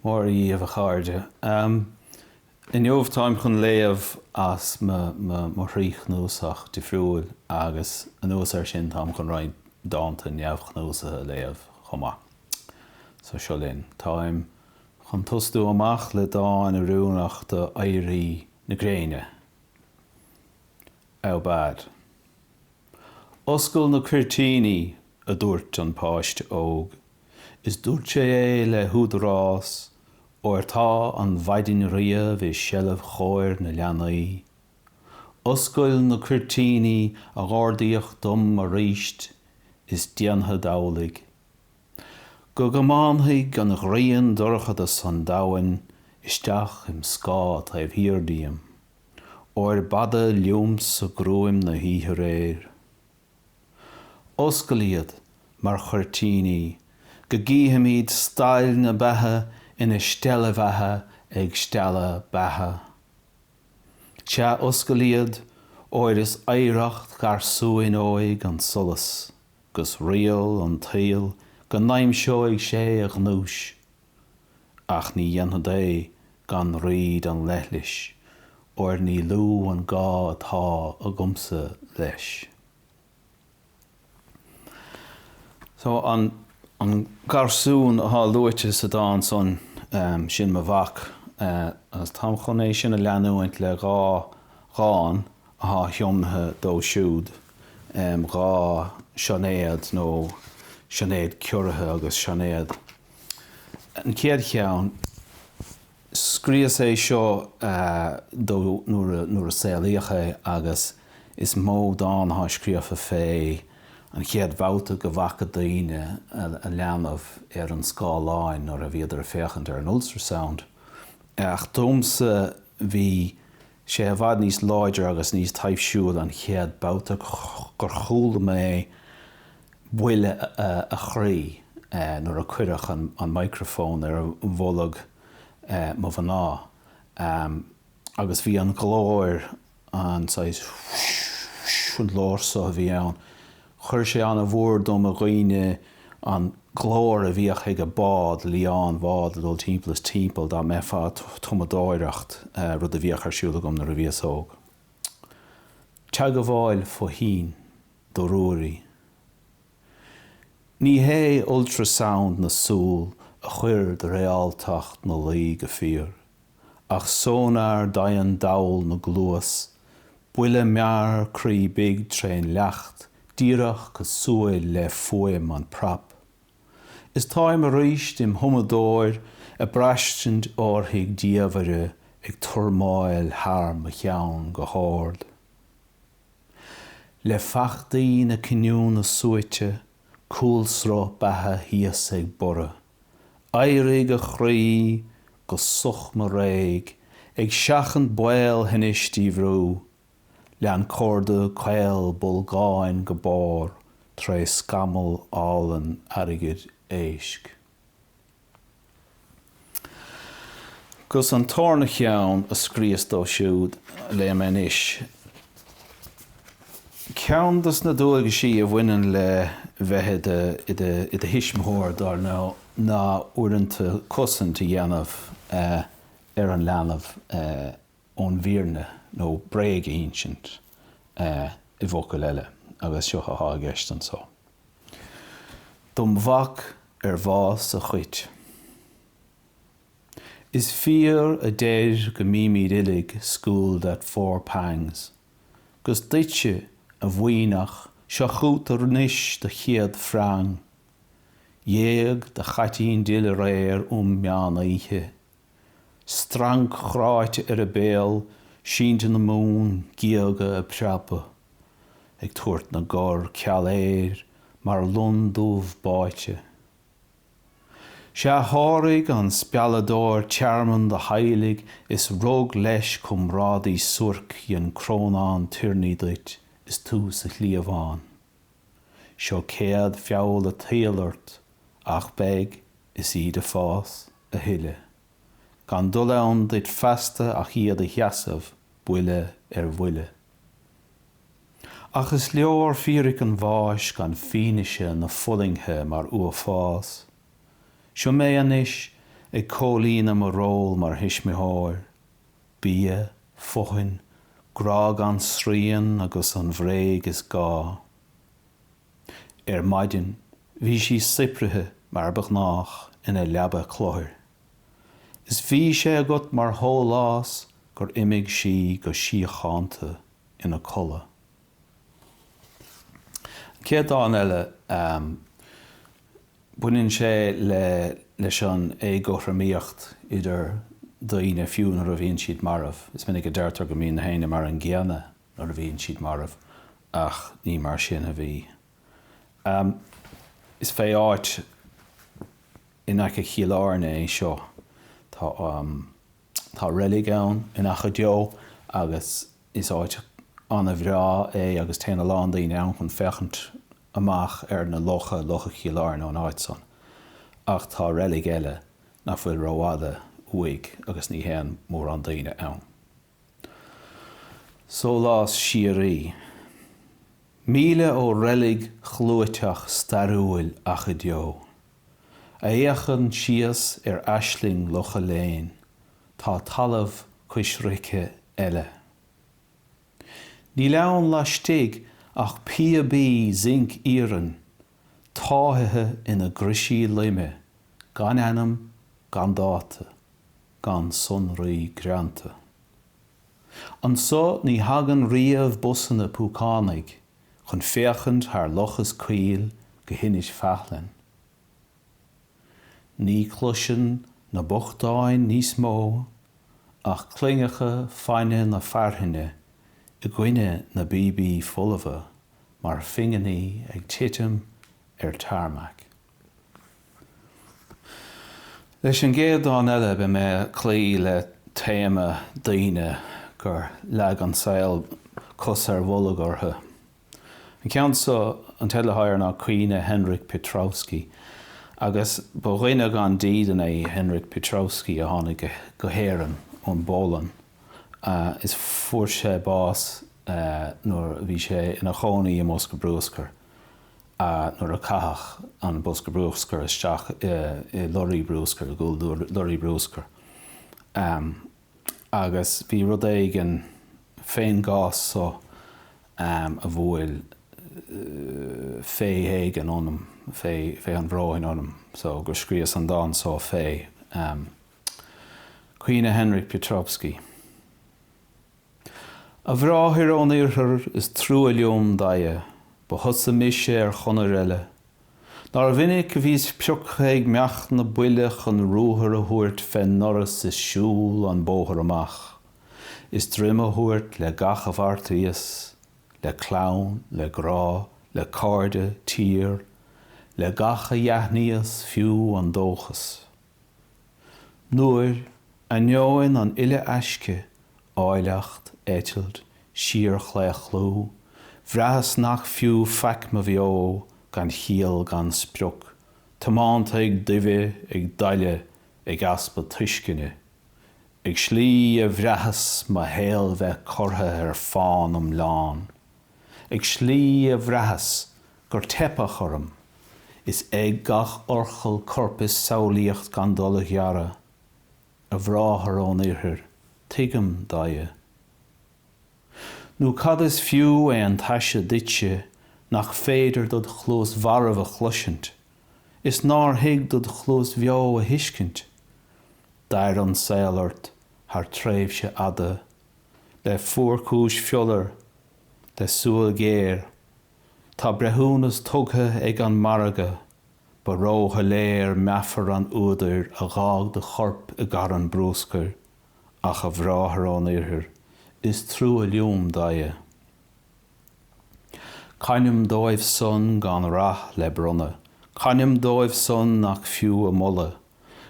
Mora dhíbh, a chairde. Inniu táim chun léamh as mo thrí chnuasach difriúil agus anuas air sin táim chun roinnt dánta neamhchnuasaithe a léamh chomh maith. So seo linn. Táim chun tosnú amach le dán oiriúnach do éirí na gréine. Aubade. Oscail na cuirtíní, a dúirt an páiste óg. Is dúirt sé é le húdarás, óir tá an mhaidin riamh i seilbh chóir na leanaí. Oscail na cuirtíní a dh'ordaíodh dom aríst, is déanfad amhlaidh. Go gcomáinfidh an ghrian dorchadas an domhain isteach im scáth taobh thiar díom, óir b'fhada liomsa gruaim na hoíche aréir. Oscail iad mar chuirtíní go gcífimid stail na beatha ina steillebheatha ag stealladh beatha. Sea, oscail iad, óir is oidhreacht gharsúin óig an solas, 'gus riail an tsaoil go n-aimseoidh sé a ghnúis. Ach ní dhéanfad é gan fríd an leithlis, óir ní lú an gá atá agamsa leis. So, an garsún atá luaite sa dán san, sin mo mhac, agus táim chun é sin a leanúint le dhá dhán atá tiomnaithe dó siúd, dhá shoinéad nó soinéad ciorraithe agus soinéad. An chéad cheann, scríos é seo dó nuair a saolaíodh é agus is mó dán atá scríofa fé an chéad bhabhta go bhfaca daoine a leanbh ar an scáileáin nuair a bhíodar ag féachaint ar an ultrasound. Ach domsa bhí sé i bhfad níos láidre agus níos taibhsiúil an chéad babhta gur chuala mé buille a chroí nuair a cuireadh an microphone ar bholg mo mhná agus bhí an glór, an saghas whoosh, an glór so a bhí ann, chuir sé ana-mhór dom i gcuimhne an glór a bhíodh ag an bád, lián bhád ag dul timpeall is timpeall dá mbeifeá ag tumadóireacht, rud a bhíodh ar siúl agam nuair a bhíos óg. Teagmháil fo-thoinn do Ruairí. Ní hé ultrasound na súl a chuir de réaltacht 'na luí go fíor, ach sonar daighean dall na gcluas, buille mear croí big trén leacht díreach cosúil le fuaim an prap. Is táim aríst im thumadóir ag braistint árthaigh diamhaire ag tormáil thar mo cheann go hard. Le feachtaí na cinniúna suaite, cúlsruth beatha thíos ag borradh. Éirigh, a chroí, go sochma réidh, ag seachaint baol thinnis díbhrú. Lean corda caol bolgáin go barr tré scamall álainn airgid éisc. 'Gus an tarna cheann a scríos dó siúd, a léifidh mé anois. Ceann dos na dualgaisí a bhaineann le bheith i do thuismitheoir, dar ndóigh, ná uaireanta cosaint a dhéanamh ar an leanbh ón bhfírinne, nó bréag a insint, i bhfocail eile, agus seo atá i gceist anso. Dom mhac ar bhás a chait. Is fíor a deir go mbímid uilig schooled at four pangs. 'Gus duitse, a mhaoineach, seo chút anois do chéad phreang. D'éag do chaitín dil aréir um meán oíche. Stranc chráite ar a béal, sínte na mún, géaga ag preabadh, ag tabhairt na gcor ceal aeir mar lon dubh báite. Sea, sháraigh an spealadóir tearmann do theaghlaigh is rug leis comrádaí suairc dhein crónán tuirní duit is tú sa chliabhán. Seo céad feall a tsaoil ort ach beidh is iad ag fás a thuilleadh. Gan dul ann duit feasta ach iad a sheasamh buille ar bhuille. Ach is leor fíric an bháis gan fianaise na fulaingthe mar uafás. Seo mé anois. Ag comhlíonadh mo ról mar thuismitheoir, bia, fothain, grá gan srian agus an bhréag is gá. Ar maidin, bhí sí saibhrithe mar ba ghnách ina leaba cluthair. Is bhí sé agat mar shólás gur imigh sí go síochánta ina codladh. An chéad dán eile, baineann sé le leis an éagothromaíocht idir daoine fiú nuair a bhíonn siad marbh. Is minic a deirtear go mbíonn na héinne mar an gcéanna nuair a bhíonn siad marbh ach ní mar sin a bhí. Is fé áit in aice Chill Airne é seo. Tá tá reilig ann in Achadh Deo agus is áit an-bhreá é agus téann a lán daoine ann chun féachaint amach ar na locha, Locha Chill Airne ón áit san. Ach tá reilig eile nach bhfuil rófhada uaidh agus ní théann mórán daoine ann. Sólás síoraí. Míle ó reilig chlúiteach stairiúil Achadh Deo, a fhéachann síos ar aisling Locha Léin, tá talamh coisricthe eile. Níl ann laistigh ach píobaí zinc-iarainn, táthaithe ina gcroisí loime, gan ainm, gan dáta, gan sonraí greanta. Anso ní thagann riamh busanna púcánaigh chun féachaint thar loch is coill go hInis Faithlinn. Ní chloiseann na bochtáin níos mó ach cloigneacha fainne na fearthainne i gcoinne na bpíobaí folmha mar phinginí ag titim ar tarmac. Leis an gcéad dán eile beidh mé ag cloí le téama daoine gur leag an saol cos ar bholg orthu. An ceann seo, an teideal atá air ná Caoineadh Henryk Piotrowski agus ba dhuine gan dídean é Henryk Piotrowski a tháinig go hÉirinn ón bPólainn is fuair sé bás nuair a bhí sé ina chónaí i mbosca brúscair. nuair a caitheadh an bosca brúscair isteach i lorraí brúscair, i gcúl lorraí brúscair. Agus bhí rud éigin fén gcás so a bhuail féith éigin ionam, féith an bhróin ionam, so gur scríos an dán so fé. Caoineadh Henryk Piotrowski. A bhráthair ón oirthear is trua liom d'oidhe, ba thusa mise ar chonair eile. Nár mhinic a bhíos pioctha ag meath na buile chun ruathar a thabhairt fén ndoras is siúl an bóthar amach, is droim a thabhairt le gach a bheartaíos, le clann, le grá, le cairde, tír, le gach a dh'aithníos, fiú an dóchas. Nuair, ainneoin an uile aisce, áilleacht, eitilt, síorchlaochlú, bhraitheas nach fiú faic mo bheo gan chiall gan sprioc, tiománta ag duibhe, ag daille, ag easpa tuisceana. Ag slí a bhraitheas mo shaol bheith curtha ar fán iomlán. Ag slí a bhraitheas gur teipeadh orm, is ag gach oirchill coirp is samhlaíocht gan dul a ghearradh, a bhráthar ón oirthear, tuigim d'oidhe. Nó cad is fiú aon taise duitse nach féidir dod chluas mharbh a chloisint, is nár thuig dod chluas bheo a thuiscint? D'fhair an saol ort thar tréimhse fhada, le fuarchúis fiolair, le súil ghéar, Tá breithiúnas tugtha ag an margadh, ba róshoiléir meafar an fhuadair a dh'fhág do chorp i gcarn brúscair, ach a bhráthair ón oirthear, is trua liom d'oidhe. Cainim dóibh san gan rath le bronnadh, cainim dóibh san nach fiú a moladh,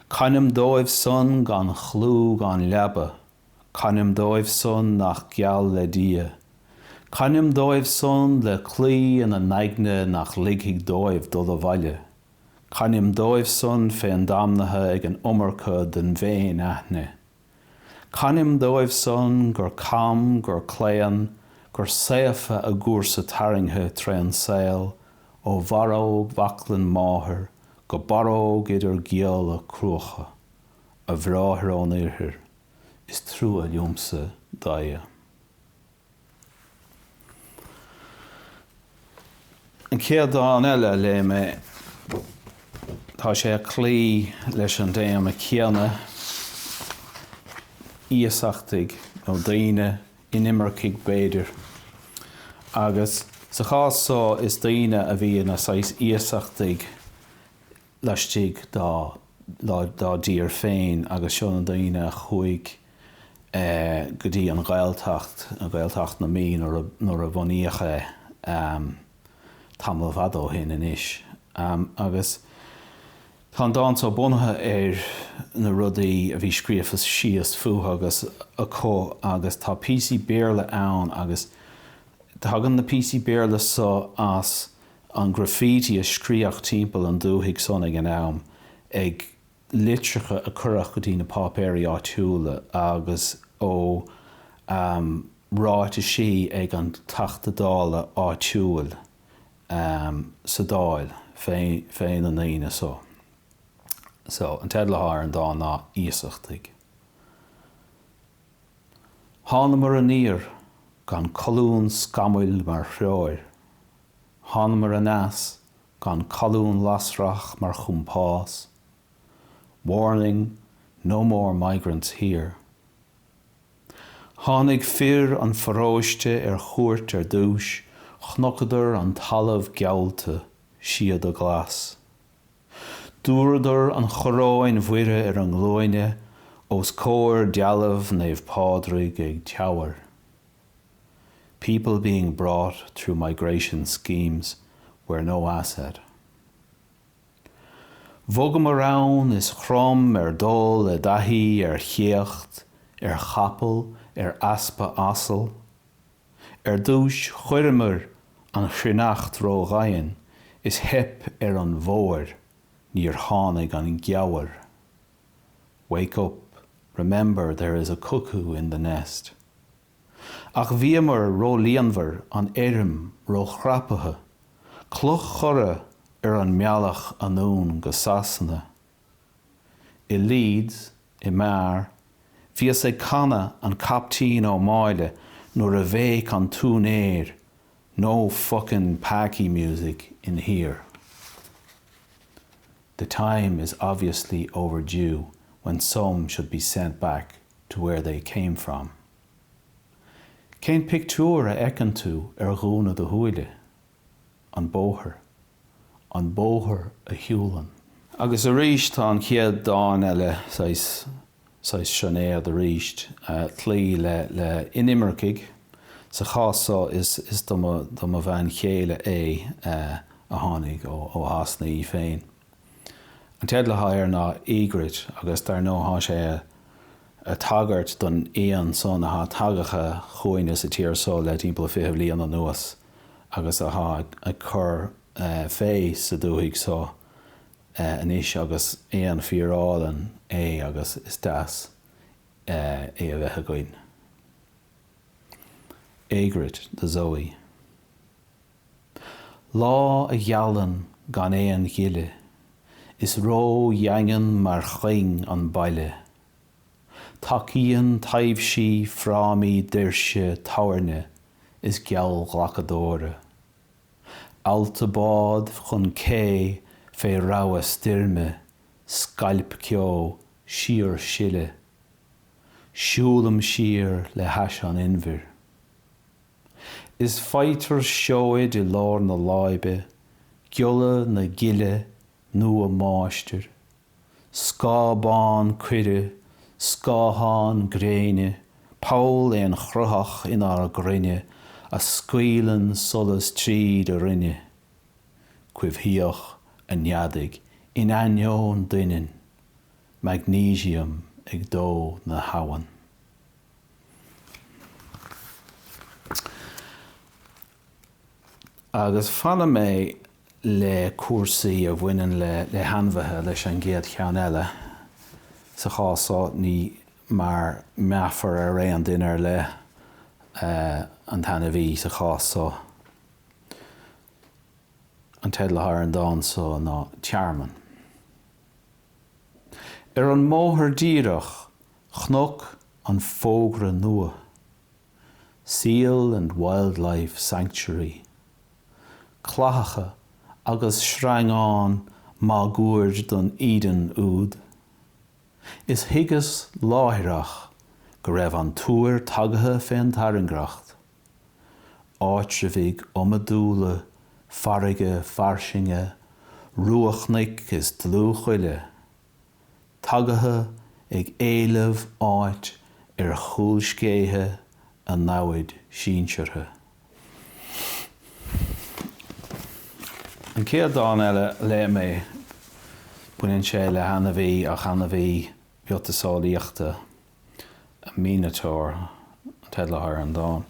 cainim dóibh san gan chlú gan leaba, Cainim dóibh san nach geall le Dia. Cainim dóibh san le claí ina n-aigne nach ligfidh dóibh dul abhaile. Cainim dóibh san féindamnaithe ag an iomarca den bhféin-aithne. Cainim dóibh san gur cam, gur claon, gur saofa a gcúrsa tarraingthe trén saol ó bharróg bhaclainn máthar go barróg idir gialla cruacha. A bhráthair ón oirthear, is trua liomsa d'aghaidh. An chéad dán eile a léigh mé, tá sé ag cloí leis an dtéama céanna, iasachtaigh nó daoine, inimircigh b'fhéidir. Agus sa chás so is daoine a bhí ina saghas iasachtaigh laistigh dá dá dtír féin agus seo na daoine a chuaigh go dtí an Ghaeltacht, Gaeltacht na Mí nuair a bunaíodh é tamall fada ó shin anois. Agus tá an dán seo bunaithe ar na rudaí a bhí scríofa síos fúthu agus acu agus tá píosaí Béarla ann agus tagann na píosaí Béarla seo as an graffiti a scríodh timpeall an dúthaigh san ag an am, ag litreacha a cuireadh go dtí na páipéirí áitiúla agus ó ráitisí ag an Teachta Dála áitiúil sa Dáil fé na ndaoine so. So, an teideal athá ar an dán ná Iasachtaigh. Thánamar aniar gan colún scamaill mar threoir. Thánamar aneas gan colún lasrach mar chompás. Warning, no more migrants here. Tháinig fir an pharóiste ar chuairt ar dtúis, chonaiceadar an talamh geallta, síoda glas. Dúradar an choróin Mhuire ar a nglúine os comhair dealbh Naomh Pádraig ag Teamhair. People being brought through migration schemes were no asset. Bhogamar ann is chrom ar dul i dtaithí ar chéacht, ar chapall, ar easpa asal. Ar dtúis chuireamar an chruithneacht ródhoimhin is theip ar an bhfómhar, níor tháinig an geamhar. Wake up, remember there is a cuckoo in the nest. Ach bhíomar rólíonmhar, an fheirm róchraptha, cloch chora ar an mbealach anonn go Sasana. I Leeds, i mbeár, bhíos ag canadh an Caiptín Ó Máille nuair a bhéic an t-úinéir No fuckin' Paki music in here. The time is obviously overdue when some should be sent back to where they came from. Cén pictiúr a fheiceann tú ar dhúnadh do shúile? An bóthar. An bóthar a shiúlann. Agus arís tá an chéad dán eile, saghas, saghas soinéad arís, cloí le, le inimircigh. Sa chás so is, is do mo, do mo bhean chéile é a tháinig ó, ó Shasana í féin. An teideal atá air ná Egret agus dar ndóigh tá sé a' tagairt don éan san atá tagaithe chugainne sa tír so le timpeall 20 bhliain anuas. agus athá ag cur fé sa dúthaigh so anois agus éan fíor-álainn é agus is deas é a bheith againn. Egret do Zoe. Lá a ghealann gan aon ghile, is ró-dhaingean mar chuing an baile. Tacaíonn taibhsí frámaí doirse tábhairne is geallghlacadóra. Ealta bád chun cé fé rogha stoirme, scailp ceo, síor-sileadh. Siúlaim siar le hais an inbhir. Is faightear seoid i lár na láibe, giolla na gile nó a máistir. Scáthbán coire, scáthán gréine, poll aonchruthach inár gcruinne a scaoileann solas tríd orainne. Coimhthíoch a neadaigh in ainneoin doininn, magnesium ag dó na habhann. Agus fanfaidh mé le cúrsaí a bhaineann le hainmhithe leis an gcéad cheann eile. Sa chás seo, ní mar meafar ar aon duine ar leith an t-ainmhí sa chás seo. An teideal atá ar an dán seo ná Tearmann. Ar an mbóthar díreach, chonac an fógra nua, Seal and Wildlife Sanctuary. Clathacha agus sreangáin máguaird don Eden úd. Is thuigeas láithreach go raibh an tuar tagaithe fén tairngreacht. Áitreabhaigh iomadúla farraige fairsinge, rua-chnoic is dlúthchoille, tagaithe ag éileamh áit ar chúlscéithe a namhaid sinseartha. An chéad dán eile a léifidh mé, baineann sé le hainmhí ach ainmhí miotaseolaíochta. Minotaur an teideal atá ar an dán.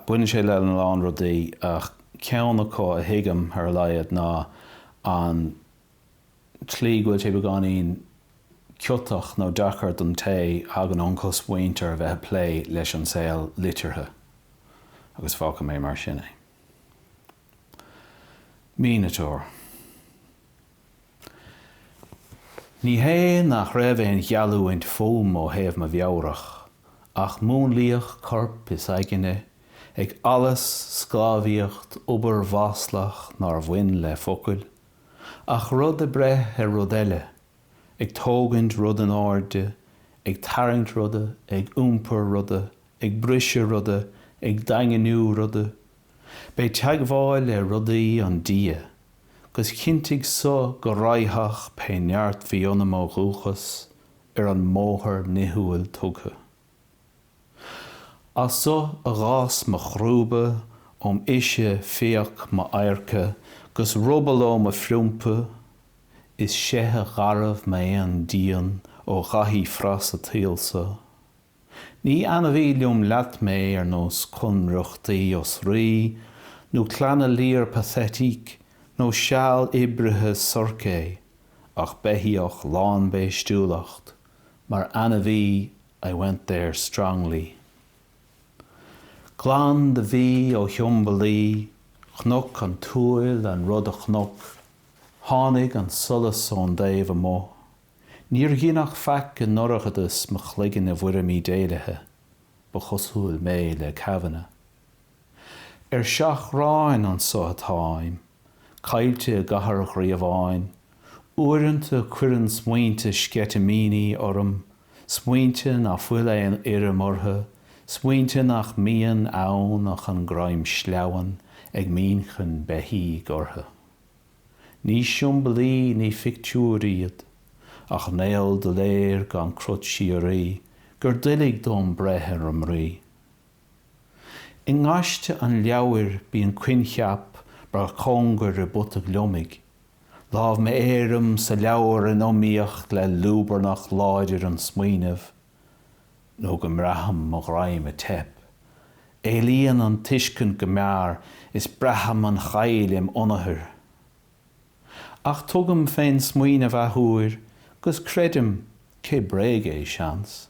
Baineann sé lena lán rudaí ach ceann acu a thuigim ar a laghad ná an tslí go bhfuil sé beagáinín ciotach nó deacair don té a thagann ón gcosmhuintir a bheith ag plé leis an saol liteartha. Agus fágfaidh mé mar sin é. Minotaur. Ní hé nach raibh aon gheallúint fúm ó thaobh mo mheabhrach, ach múnlaíodh corp is aigne ag allas, sclábhaíocht, obair mhaslach nár bhain le focail, ach rud ag breith ar rud eile, ag tógaint rud in airde, ag tarraingt ruda, ag iompar ruda, ag briseadh ruda, ag daingniú ruda. B'é teagmháil le rudaí an dia. 'Gus chinntigh so go raghadh pé neart bhí ionam ó dhúchas ar an mbóthar nithiúil tugtha. As so a dh'fhás mo chrúba, óm ise fiach m'adharca 'gus ruball ó mo phriompa, is seitheadh garbh m'aon díon ó ghathaí fras a tsaoil so. Ní ainmhí liom leat mé ar nós conriochtaí osraí nó clanna Lir pathétique nó seal oibrithe cirque ach beithíoch lán béistiúlacht, mar ainmhí I went there strongly. Glan do mhí ó shiombailí, chonac an tsúil an rud a chonac, tháinig an solas ón dtaobh amuigh. Níor ghin ach faic i ndorchadas mo chloiginn i bhfoirm ídéalaithe, ba chosúil mé le Kavanagh. Ar seachráin anso atáim, caillte i gcathair ghríobháin, uaireanta cuireann smaointe sceitimíní orm, smaointe ná fuil aon fhoirm orthu, smaointe nach mbíonn ann ach an greim sleamhain ag m'inchinn beithígh orthu. Ní siombailí ní phictiúir iad, ach néal doiléir gan crot síoraí gur doiligh dom breith ar a mbrí. I ngaiste an leabhair bíonn coincheap mar chóngar i bpota gliomaigh, lámh m'éirim sa leabhar in iomaíocht le lúbarnach láidir an smaoinimh, nó go mbraithim mo ghreim ag teip. Éalaíonn an tuiscint go mear is braithim an chaill im ionathar. Ach tugaim fén smaoineamh athuair 'gus creidim, cé bréag é, seans,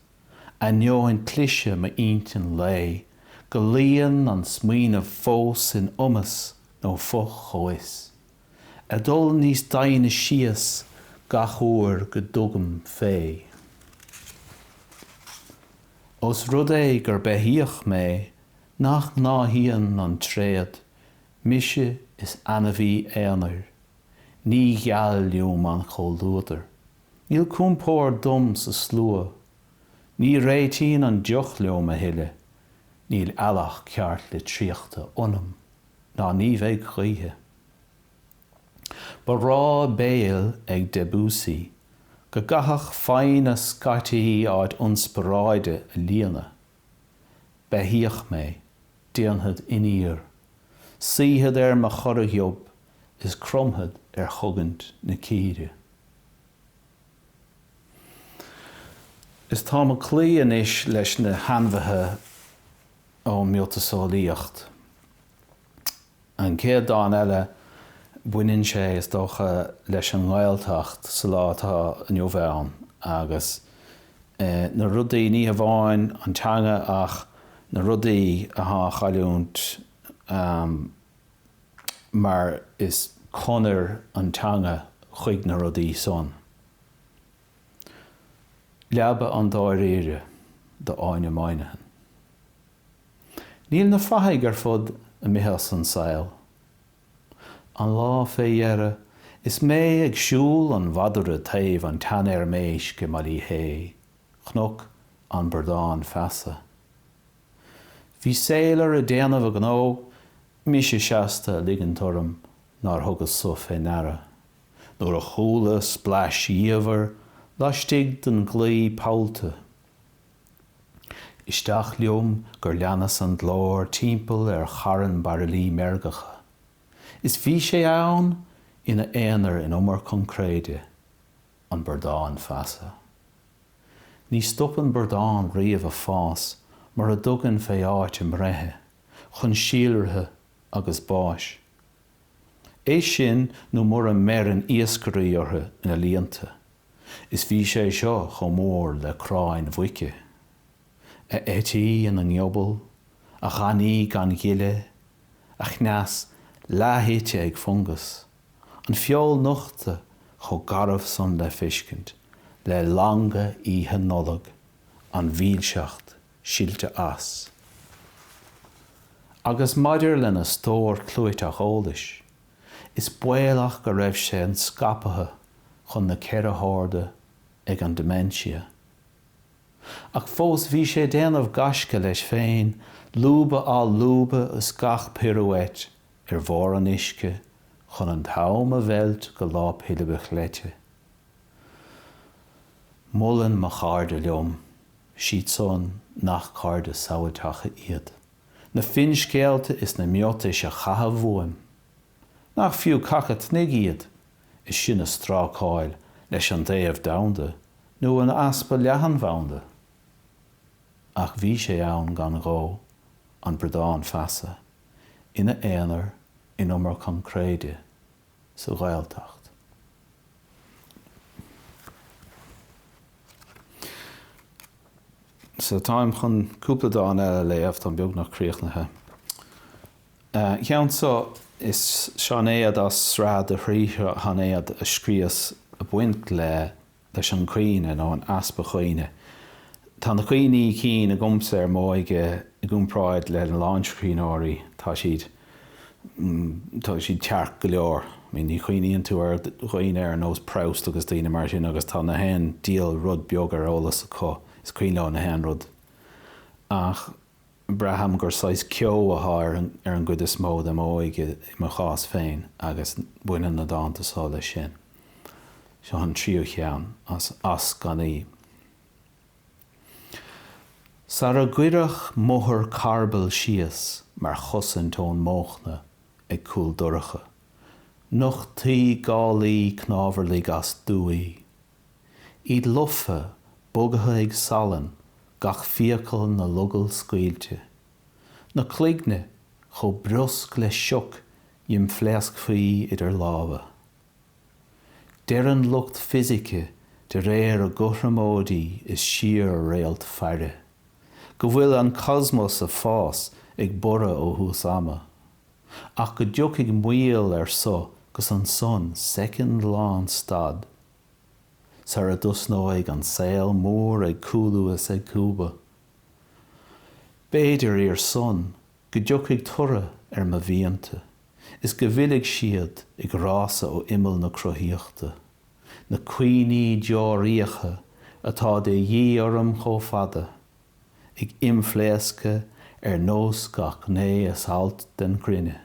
ainneoin cliseadh m'intinn lae, go luíonn an smaoineamh fós in iomas nó foth-chomhfhios, ag dul níos doimhne síos gach uair go dtugaim fé. Ós rud é gur beithíoch mé nach ngnáthaíonn an tréad, mise is ainmhí aonair, ní geal liom an comhluadar. Níl compord dom sa slua. Ní réitíonn an deoch liom a thuilleadh. Níl eallach ceart litríochta ionam, ná ní bheidh choíche. Ba rá béil ag Debussy go gcaithfeadh foighne scaití áit ionspioráide a líonadh. Beithíoch mé, déanfad iníor, suífead ar mo chorraghiub is cromfad ar chogaint na círe. Is táim ag cloí anois leis na hainmhithe ón miotaseolaíocht. An chéad dán eile, baineann sé, is dócha, leis an nGaeltacht sa lá atá inniu ann agus na rudaí, ní hamháin an teanga ach na rudaí atá á chailliúint mar is conair an teanga chuig na rudaí san. Leaba an Dáiríre do Áine Moynihan. Níl na fathaigh ar fud imithe as an saol. An lá fé dheireadh is mé ag siúl an mhadra taobh an tseanfhéar méisc i mBaile Uí Shé, chonac an bradán feasa. Bhí sailor ag déanamh a ghnó, mise seasta ag ligint orm nár thugas so fé ndeara, nuair a chuala splais dhiamhair laistigh den gclaí pollta. Isteach liom gur leanas an glór timpeall ar charn bairillí meirgeacha. Is bhí sé ann ina aonar in umar coincréide, an bradán feasa. Ní stopann bradán riamh a fás mura dtugann fé áit a mbreithe, chun síolraithe agus báis. É sin nó mura mbeireann iascairí orthu ina líonta. Is bhí sé seo chomh mór le cráin mhuice. A eití ina ngiobal, a ghainní gan ghile, a chneas leath-ite ag fungas, an feoil nochta chomh garbh san le feiscint, le langa Oíche Nollag, an mhilseacht silte as. Agus maidir lena stór clúiteach eolais, Is baolach go raibh sé scaipthe chun na ceithre hairde ag an dementia. Ach fós bhí sé ag déanamh gaisce leis féin, lúbadh á lúbadh is gach pirouette ar bharr an uisce chun an t-am a mheilt go lá pilib a chleite. Molann mo chairde liom, siad san nach cairde samhailteacha iad, na finscéalta is na miotais a chaitheamh uaim. Nach fiú caca cnoic iad, is sinn a strácáil leis an dtéamh domhanda nó an easpa leathanbhanda? Ach bhí sé ann gan ghó, an bradán feasa, ina aonar in umar coincréide sa Ghaeltacht. So táim chun cúpla dán eile a léamh, táim beagnach críochnaithe. Ceann seo, is soinéad as sraith de thrí shoinéad a scríos ag baint le leis an chuimhne nó an easpa cuimhne. Tá na cuimhní cinn agamsa ar m'óige i gcomparáid le a lán scríbhneoirí, tá siad tá siad tearc go leor. I mean ní chuimhníonn tú ar dhaoine ar nós Proust agus daoine mar sin agus tá na haon diabhal rud beag ar eolas acu, is cuimhin leo na haon rud. Ach braithim gur saghas ceo atá ar ar an gcuid is mó de m'óige i mo chás féin agus baineann na dánta seo leis sin. Seo an tríú cheann, as As Gan Í. Sara gcuireadh mothar carbaill síos mar chosaint ón mbóchna ag cúl dorcha, nochtaí gálaí cnámharlaigh as dumhaí. Iad lofa, bogaithe ag salann, gach fiacail 'na logall scaoilte. Na cloigne chomh briosc le sioc dh'imphléascfaí idir lámha. Deireann lucht fisice de réir a gcothromóidí is síor-réalt faire, go bhfuil an cosmos a fás ag borradh ó thús ama, ach go dtiocfaidh moill ar so 'gus ansan soicind lán stad. Sara dtosnóidh an saol mór ag cúlú is ag cúbadh. B'fhéidir iar san go dtiocfaidh toradh ar mo mhianta is go bhfillfidh siad ag rása ó imeall na cruthaíochta, na cuimhní deoraíocha atá de dhíth orm chomh fada, ag imphléascadh ar nós gach gné is alt den chruinne.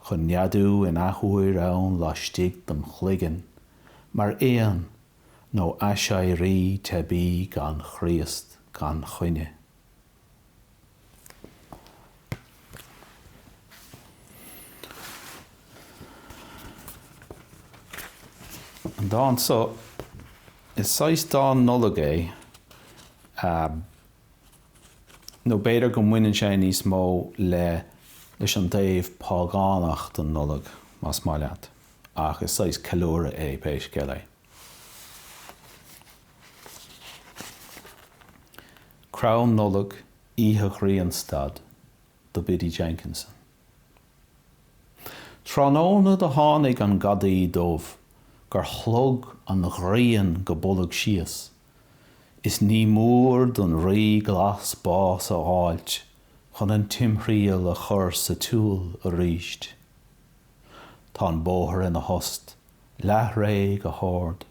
chun neadú in athuair ann laistigh dem chloigeann, mar éan nó aiséirí teibí gan Chríost gan choinne. An dán seo, is saghas dán Nollag é, Nó b'fhéidir go mbaineann sé níos mó le leis an dtaobh págánach den Nollaig, más maith leat. Ach is saghas ceiliúradh é, pé scéal é. Crann Nollag, Oíche Ghrianstad, do Biddy Jenkinson. Tráthnóna do tháinig an gadaí dubh gur shlog an ghrian go bolg síos. Is ní mór don Rí Glas bás a fháilt chun an timthriall a chur sa tsiúl aríst. Tá an bóthar ina thost, leath-réidh go hard.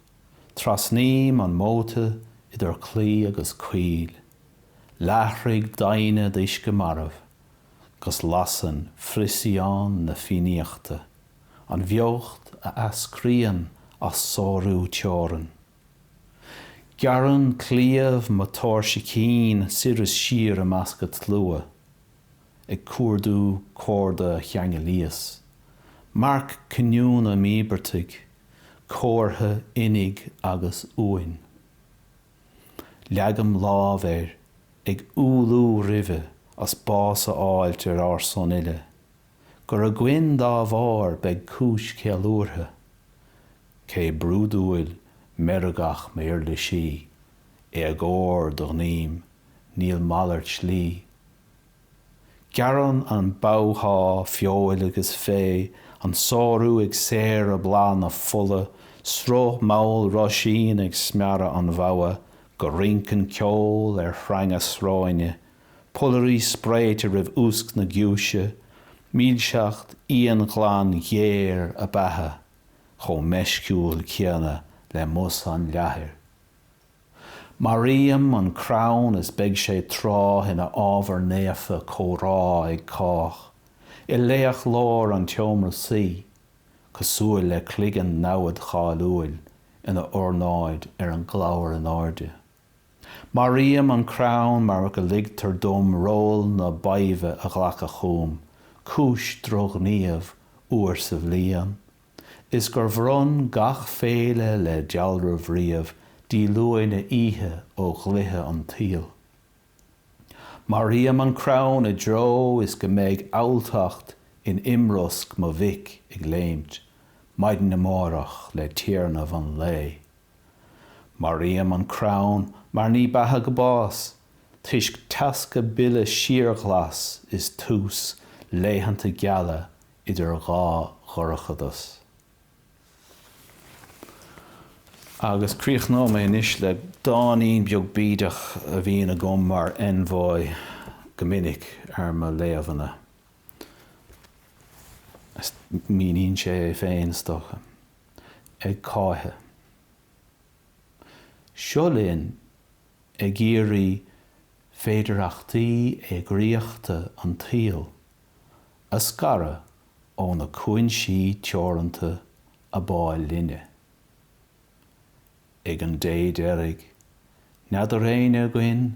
Trasnaím an móta idir claí agus coill. Leathraigh doimhne d'uisce marbh, 'gus lasann friosaíán na Fiannaíochta, an bheocht a eascraíonn as sárú teorann. Gearrann claíomh mo tóirse cinn soir is siar i measc an tslua, ag cuardú corda a cheangail lios, marc cinniúna m'íobartaigh, comhartha oinigh agus uain. Leagaim lámh air, ag umhlú roimhe as bás a fháilt ar ár son uile, gur againn dá bharr beidh cúis cheiliúrtha. Cé brúidiúil meirgeach m'uirlisí, éagóir do ghním, níl malairt slí. Gearrann an bogha feoil agus féith, an sárú ag saoradh bláth na fola, sruth mall roisín ag smearadh an bhogha, go rinceann ceol ar shreanga sróine, pollairí spréite roimh úsc na giúise, milseacht íonghlan ghéar a beatha. chomh meisciúil céanna le mus an leathair. Maraím an crann is beidh sé tráth ina ábhar naofa comhrá ag cách, i laoch-lár an tseomra suí, cosúil le cloigeann namhad cháiliúil ina ornáid ar an gclabhar in airde. Maraím an crann mar go ligtear dom ról na badhbha a ghlacadh chugam, cúis drochghníomh, uair sa bhliain, is gur bhronn gach féile le dealramh riamh díolúine oíche ó dhlíthe an tsaoil. Maraím an crann i dtreo is go mbeidh alltacht in imrosc mo mhic ag léimt maidin amárach le téarnamh an lae. Maraím an crann mar ní beatha go bás, toisc teascadh bile síorghlas is tús laethanta geala idir dhá dhorchadas. Agus críochnóidh mé anois le dáinín beag bídeach a bhíonn agam mar envoy go minic ar mo léamhanna. Míníonn sé é féin, is dócha. Ag cáitheadh. Seo linn ag iarraidh féidearthachtaí éigríochta an tsaoil a scaradh ó na cúinsí teoranta ab áil linne. Ag an dé deiridh, n'fheadar éinne againn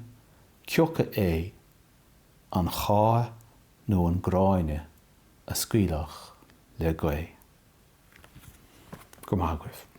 cioca é an cháith nó an gráinne a scaoilfeadh le gaoth. Go raibh maith agaibh.